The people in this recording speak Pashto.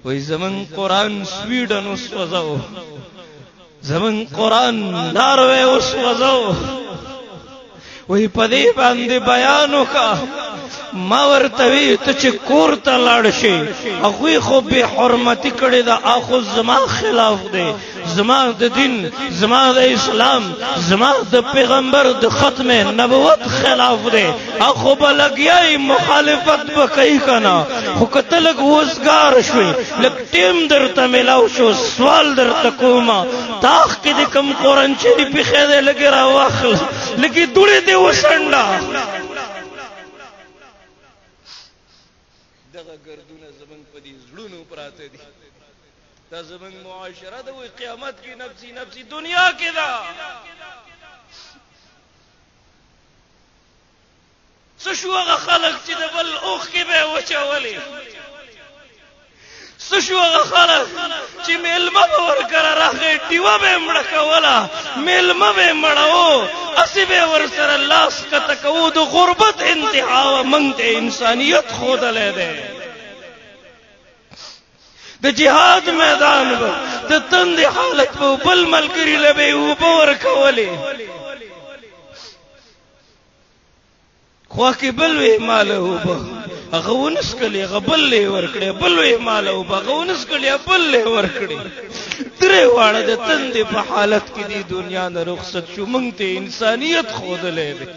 وای زمون قران سویډن وسوځاو، زمون قران ناروې وسوځاو. وای په دې باندې بیان وکا. ما ورته وی ته چې کور ته لاړ شي، هغوی خو بې حرمتي کړې ده، اخو زما خلاف دی، زما د دین، زما د اسلام، زما د پیغمبر د ختم نبوت خلاف دی، اخو به لګیای مخالفت به کوي که نه. خو که ته لږ وزګار شوې، لږ ټیم درته میلاو شو، سوال درته کومه، تاخ کې دې کوم قرآن شریف پښې دی لږې راواخله، لږې دوړې دې وشنډه. دغه ګردونه زمونږ په دې زړونو پراته دي. دا زمونږ معاشره ده. وایي قیامت کې نفسي نفسي، دنیا کې ده. څه شو هغه خلک چې د بل اوښکې به یې وچولې؟ څه شو هغه خلک چې مېلمه به ورکره راغی، ډیوه به یې مړه کوله، مېلمه به یې مړوو، هسې به یې ورسره لاس کته کوو؟ د غربت انتها وه. موږ ته انسانیت ښودلی دی. د جهاد میدان به د تندې حالت به بل ملګري له به یې اوبه ورکولې. خوا کې بل وی مال اوبه، هغه ونسکلې، هغه بل له ورکړې، بل وی مال اوبه، هغه ونسکلې، بل له ورکړې. درې واړه د تندې په حالت کې دی دنیا نه رخصت شو. مونږ ته انسانیت ښودلی دی.